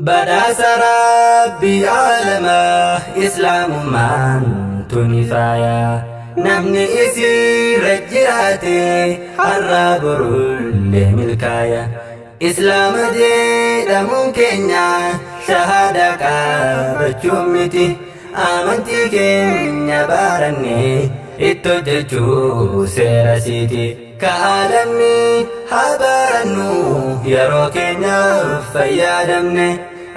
Badhaasa Rabbii aalamaa Islaamummaan tuni faaya. Namni isiirra jiraate har'aa borullee milkaaya. Islaama jedhamuun keenya shahaadaa qabachuun miti. Amantii keenya barannee itti hojjechuu seera siiti. Ka'aalamni haa barannu yeroo keenyaaf fayyadamne.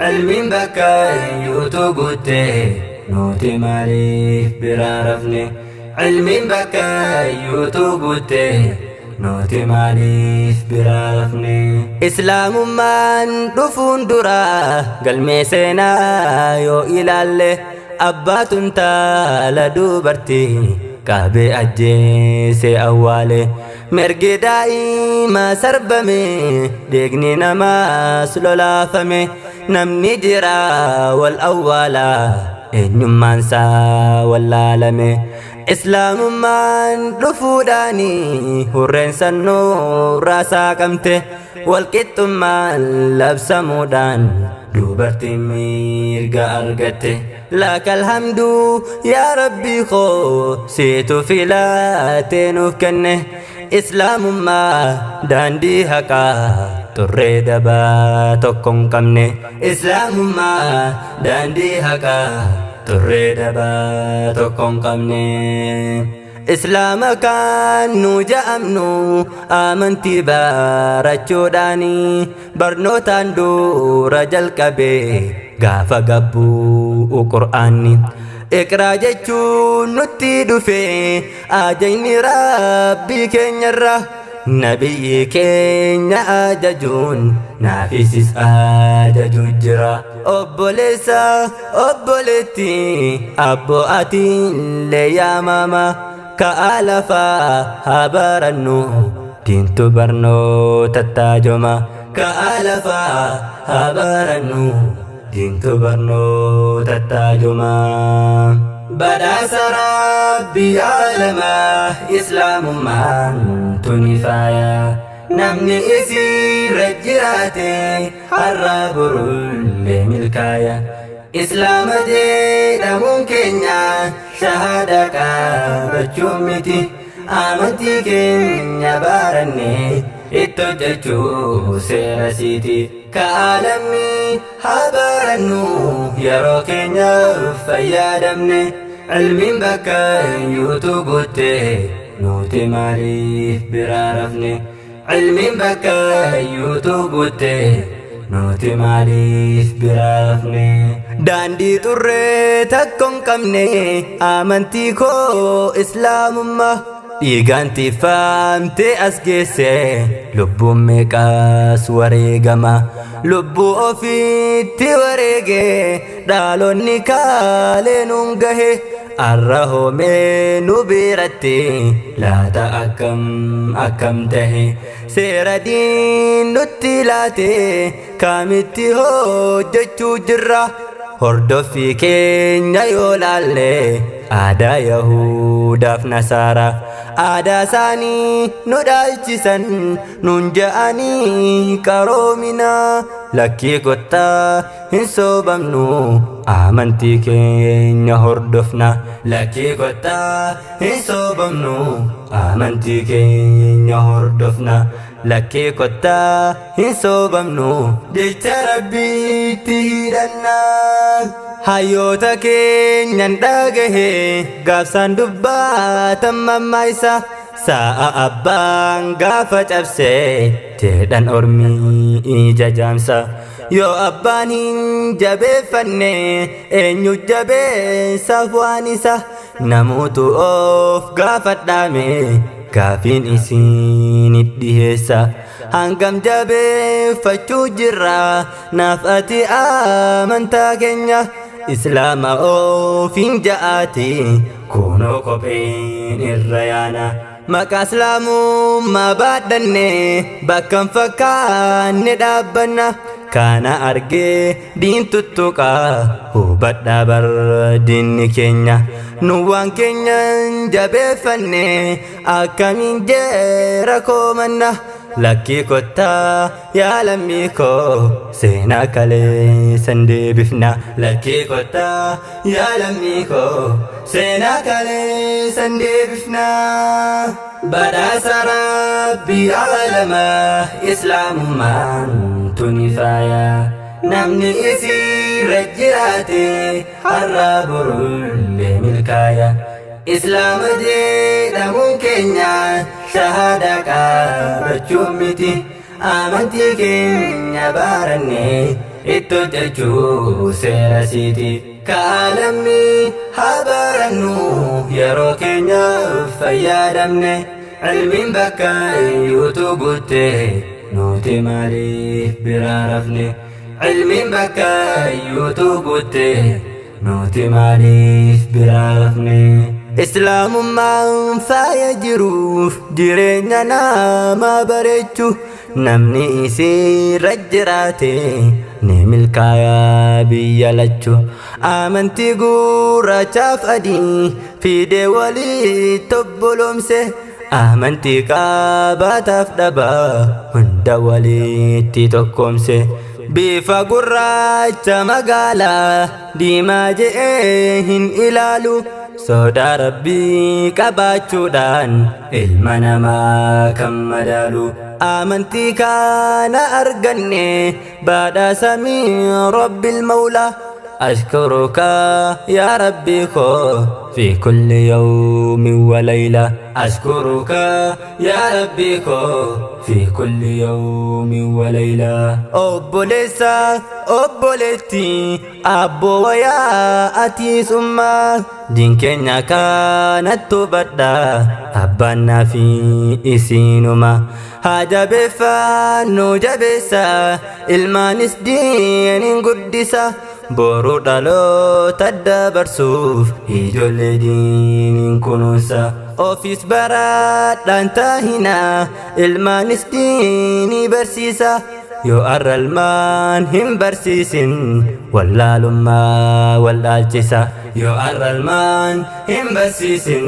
Ilmiin bakka iyyuutu guutte nuti maaliif biraa rafne? Ilmiin bakka iyyuutu guutte nuti maaliif biraa rafne? Islaamummaan dhufuun dura galmee seenaa yoo ilaalle, abbaatu intaala dubartii qabee ajjeese awwaale. Mirgi daa'imaa sarbame, dhiigni namaas lolaafame, namni jira wal awwaala, eenyummaan isaa wallaalame. Islaamummaan dhufuudhaani hurreen sannuu saaqamte, walqixxummaan labsamuudhaan dubartiin mirga argatte. Lakal hamdu yaa Rabbii koo, siitu filatee nuuf kenne. Islaamummaa, daandii haqaa turree dabaa tokko hin qabne. Islaamummaa, daandii haqaa turree dabaa tokko hin qabne. Islaama kan nu ja'amnu amantii barachuudhaani, barnootaan dura jalqabe gaafa gabbuu Qur'aanni. Iqraa jechuun nutti dhufe ajajni Rabbii keenyarra, nabiyyi keenya ajajuun naafisis ajaju jira. Obboleessa, obboleetti, abbo, atiillee yaamama, ka'aa lafaa haa barannu, diintu barnoota taajoma. Ka'aa lafaa haa barannu, diintu barnoota taajoma. Badhaasa Rabbii aalamaa Islaamummaan tuni faaya. Namni isiirra jiraate har'aa borullee milkaaya. Islaama jedhamuun keenya shahaadaa qabachuun miti. Amantii keenya barannee itti hojjechuu seera siiti. Ka'aalamni haa barannu yeroo keenyaaf fayyadamne. Ilmiin bakka iyyuutu guutte nuti maaliif biraa rafne? Ilmiin bakka iyyuutu guutte nuti maaliif biraa rafne? Daandii xurree takko hin qabne amantii koo Islaamummaa, dhiigaan tiffamtee as geesse, lubbuun meeqaas wareegama. Lubbuu ofiitti wareege dhaalonni kaalee nuun gahe, arra hoomee nu biratti laata akkam akkam tahe? Seera diin nutti laate kamitti hojjechuu jirra? Hordoffii keenya yoo laalle aadaa Yahudaaf Nasaaraa, aadaa isaanii nu dhaalchisan nuun ja'anii qaroomina. Lakkii, kottaa hin soobamnu, amantii keenya hordofna. Lakkii, kottaa hin soobamnu, amantii keenya hordofna. Lakkii, kottaa hin soobamnu, jecha Rabbiitti hidhanna. Hayyoota keenyan dhagahe gaafsaan dubbaatan mammaaysa, sa'a abbaan gaafa cabse jedhan ormii ija jaamsa. Yoo abbaan hin jabeeffanne eenyu jabeessaaf waan isa? Namuutu of gaafadhaame, gaafiin isinit dhiheessa. Hangam jabeeffachuu jirra naaf ati amantaa keenya? Islaama ofiin ja'aati kunoo kopheen irra yaana. Maqaa Islaamummaa baadhanne bakka hin fakkaanne dhaabbanna. Kana argee diin tuttuqaa, hubadhaa bar diinni keenya. Nu waan keenya jabeeffanne akkamiin jeera koomanna? Lakkii kottaa yaa lammii koo, seenaa kaleessan deebifna. Lakkii kottaa yaa lammii koo, seenaa kaleessan deebifna. Badhaasa Rabbii aalamaa, Islaamummaan tuni faaya. Namni isiirra jiraate har'a borullee milkaaya. Islaama jedhamuun keenya shahaadaa qabachuu miti. Amantii keenya barannee itti hojjechuu seera siiti. Kaalamni haa barannu, yeroo keenya fayyadamne. Ilmiin bakka iyyuutu guutte, nuti maaliif biraa rafne? Ilmiin bakka iyyuutu guutte, nuti maaliif biraa rafne? Islaamummaan faaya jiruuf jireenya nama bareechu. Namni isiirra jiraate ni milkaayaa biyya lachu. Amantii gurraachaaf adii fidee walitti obboloomse. Amantii qabaataaf dhabaa hunda walitti tokkoomse. Bifa gurraacha, magaalaa, diimaa je'ee hin ilaalu. Sodaa Rabbii qabaachuudhaan ilma namaa kan madaalu. Amantii kana arganne badhaasa min Rabbil Mawlaa. أشكرك يا ربي خو في كل يوم وليلة. أشكرك يا ربي خو في كل يوم وليلة. Obboleessa, obboleettii, abboo wayaa, atiis ummaa, diin keenya kanattu hubadha. Abbaan fi isiinuma haa jabeeffannu, jabeessa. Ilmaanis diiniin guddisa. Boru dhaloota dabarsuuf ijoollee diiniin kunuunsa. Ofiis baradhaan taahina, ilmaanis diinii barsiisa. Yoo arra ilmaan hin barsiisin, wallaalummaa wal dhaalchisa. Yoo arra ilmaan hin barsiisin,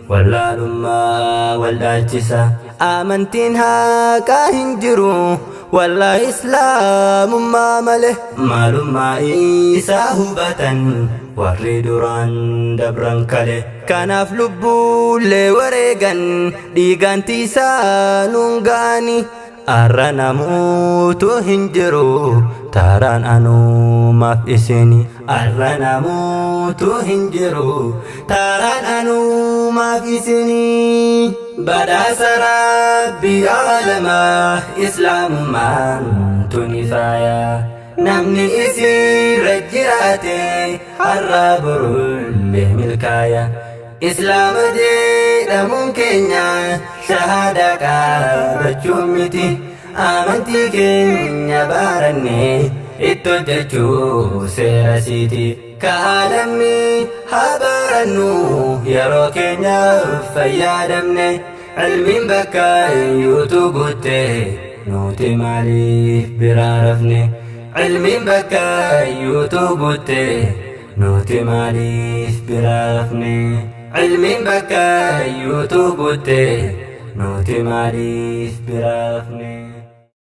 wallaalummaa wal dhaalchisa. Amantiin haqaa hin jiru wallaahi Islaamummaa malee. Maalummaa isaa hubatan warri duraan dabran kale. Kanaaf lubbuullee wareegan, dhiigaan tiisaa nuun ga'ani. Arra namuutu hin jiru, taaraan anumaaf isini. Arra namuutu hin jiru, taaraan anumaaf isini. Badhaasa Rabbii aalamaa, Islaamummaan tuni faaya. Namni isiirra jiraate har'a borullee milkaaya. Islaama jedhamuun keenya shahaadaa qabachuu miti. Amantii keenya barannee itti hojjechuu seera siiti. Kaalamni haa barannu, yeroo keenya fayyadamne. Ilmiin bakka iyyuutu guutte, nuti maaliif biraa rafne? Ilmiin bakka iyyuutu guutte, nuti maaliif biraa rafne? Ilmiin bakka iyyuutu guutte, nuti maaliif biraa rafne?